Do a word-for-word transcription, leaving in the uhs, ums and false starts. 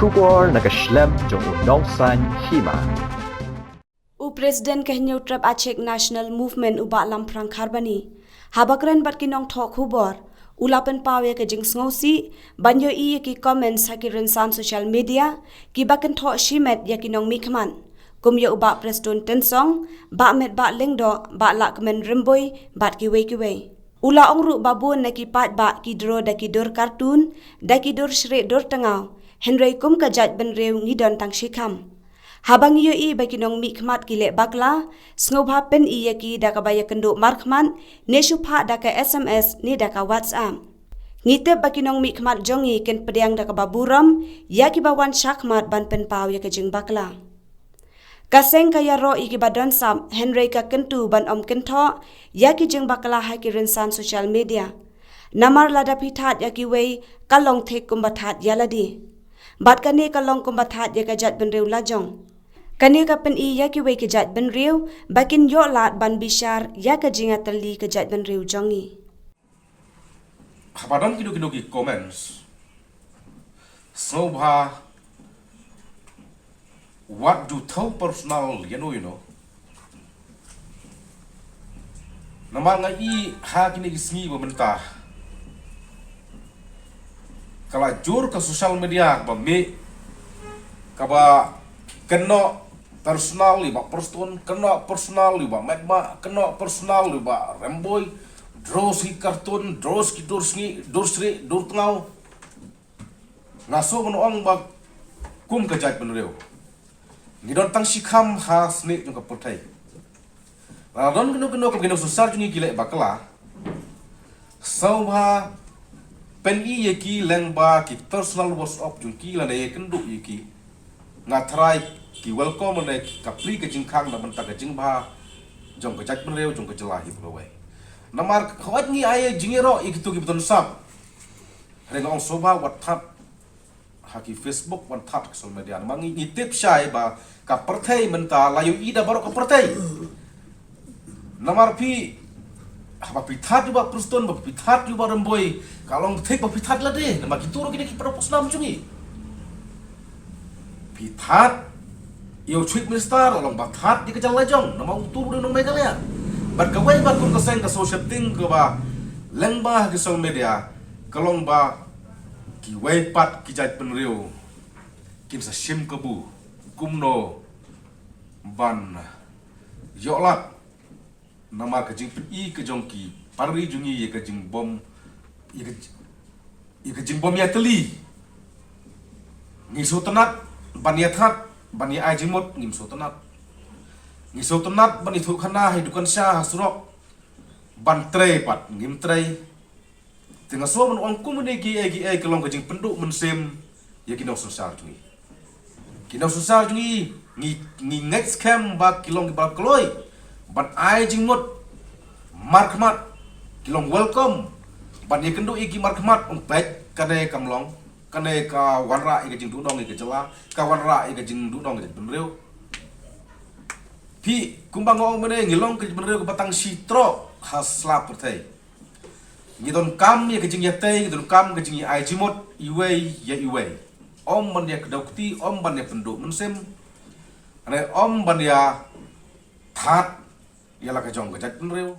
Khubor na ka shlem jong u nongsan hima. U President ka Hynñiewtrep Achik National Movement u Bah Lamphrang Kharbani, haba kren bad ki nongthoh khubor, u la pynpaw ïa ka jingsngewsih ban ïohi ïa ki comments ha ki rynsan social media kiba kynthoh shimet ïa ki nongmihkhmat, kum ïa u Bah Prestone Tynsong, Bah Metbah Lyngdoh, Bah Lahkmen Rymbui bad kiwei kiwei. U la ong ruh ba bun na ki paidbah ki draw da ki dur cartoon, da ki dur shrieh dur tngaw, hynrei kum ka jaitbynriew ngi don tang shikham. Haba ngi ïohi ba ki nongmihkhmat ki leh bakla, sngewbha pyni ïa ki da kaba ïakynduh markhmat, ne shu phah da ka S M S ne da ka WhatsApp. Ngi tip ba ki nongmihkhmat jong ngi kin pdiang da kaba burom ïa kiba wan shakhmat ban pynpaw ïa ka jingbakla. Ka seng ka ïaroh ïa kiba don sap, hynrei ka kyntu ban ym kynthoh ïa ki jingbakla ha ki rynsan social media. Namar lada phi thad ïa kiwei, ka long thik kumba thad ïa lade. Bad kane ka long kumba thad ïa ka jaitbynriew lajong. Kane ka pyni ïa kiwei ki jaitbynriew ba kin ïoh lad ban bishar ïa ka jingïatylli ka jaitbynriew jong ngi. Haba don kino kino ki comments, sngewbha wat ju thew personal ïano ïano. Namar nga i ha kine ki sngi ba mynta, ka la jur ka social media ba mih, kaba kynnoh personal ïa u Bah Prestone, kynnoh personal ïa u Bah Metbah, kynnoh personal ïa u Bah Rymbui, draw shi cartoon, draw shi dur sngi, dur shrieh dur tngaw. Nga sngew ban ong ba kum ka jaitbynriew, ngi don tang shikham ha snieh jong ka pyrthei. Lada don kino kino ki nongsynshar jong ngi ki leh bakla, sngewbha pyni ïa ki lyngba ki personal WhatsApp jong ki lane ïakynduh ïa ki. Nga trai ki welcome ne ka plie ka jingkhang na bynta ka jingbha jong ka jaitbynriew, jong ka jylla hi baroh kawei. Namar ka wat ngi ai jingïaroh ïa kito kiba don sap, hynrei nga ong sngewbha wat thad ha ki Facebook, wat thad ha ki social media. Namar ngi, ngi tip shai ba ka pyrthei mynta la ïohi da baroh ka pyrthei. Namar phi, haba phi thad ïa u Bah Prestone, ba phi thad ïa u Bah Rymbui, ka long thik ba phi thad lade. Namar kito ruh kine ki para pyrshah jong ngi. Phi thad ïa u Chief Minister, la long ba thad ïa ka jylla jong, namar uto ruh u dei u nong Meghalaya. Bad kawei pat kum ka seng ka sngewsheptieng kaba lyngba ha ki social media, ka long ba kiwei pat ki jaitbynriew kin sa shim kabu kumno ban ïoh lad. Namar ka jingpyni ka jong ki para ri jong ngi ïa ka jingbym, ïa ka, ïa ka jingbym ïatylli. Ngi sngewtynnat ban ïa thad, ban ïa ai jingmut, ngim sngewtynnat. Ngi sngewtynnat ban ïathuh khana ha dukan sha ha surok, ban trei pat ngim trei. Te nga sngew ban ong kumne kiei kiei ki long ka jingpynduh mynsiem ïa ki nongsynshar jong ngi. Ki nongsynshar jong ngi, ngi, ngi ngeit skhem ba ki long kiba kloi ban ai jingmut markhmat, ki long welcome ban ïakynduh ïa ki markhmat. Ong peit, kane kam long, kane ka wanrah ïa ka jingduhnong ïa ka jylla, ka wanrah ïa ka jingduhnong ïa ka jaitbynriew. Phi, kumba nga ong mynne, ngi long ka jaitbynriew kaba tang shi troh ha sla pyrthei. Ngi donkam ïa ka jingïatei, ngi donkam ka jingïa ai jingmut iwei ïa iwei. Ym ban ïa kdew kti, ym ban ïa pynduh mynsiem, ne ym ban ïa thad ïa la ka jong ka jaitbynriew.